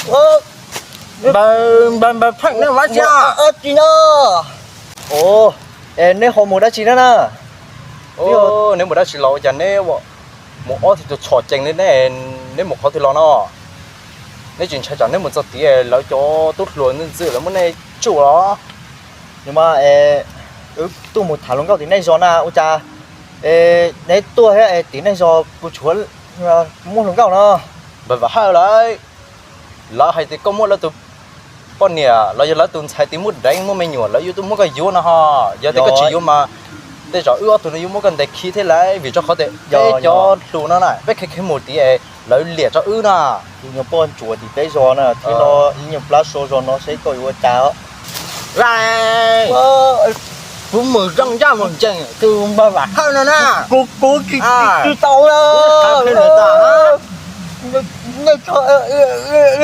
Npawg, npawg Pheej, neb mus dab tsi na? Tsis no. Es neb ho mus dab tsi na na? Neb mus dab tsi los ua cas neb mus ob tug txhom cees li ne? Neb mus qhov twg los no? Neb tsis ntshai tsam neb mus txog tid lawv cov tub hluas ntxwg ntxwg lawv muab neb tsuj los? Nws mas es wb tuaj mus tham hluas nkauj tim nej zos na, ua cas neb tuaj thiab es tim nej zos puas tshuav muaj hluas nkauj no? Npawg Vam Hawj, lawv, lawv hais tias koj muab lawv tus poj niam los yog lawv tus ntxhais tis muaj deev muaj me nyuam, lawv yuav tuaj muab koj yuav no ho. Yog tias koj tsis yuav mas tej zaum wb ob tug no yuav muab koj ntes khi thiab lauj, vim rau qhov tias peb cov hluas no na, peb kheev kheev mus tid es lawv liam rau wb na. Tus nyuag poj ntsuam tim peb zos na thiab no, ib nyuag plab so zos no seb koj yuav ua cas. Kuv mus zoo ncaj mus ncees tus npawg Vam Hawj no na. Kuv, kuv tsis, tsis tau.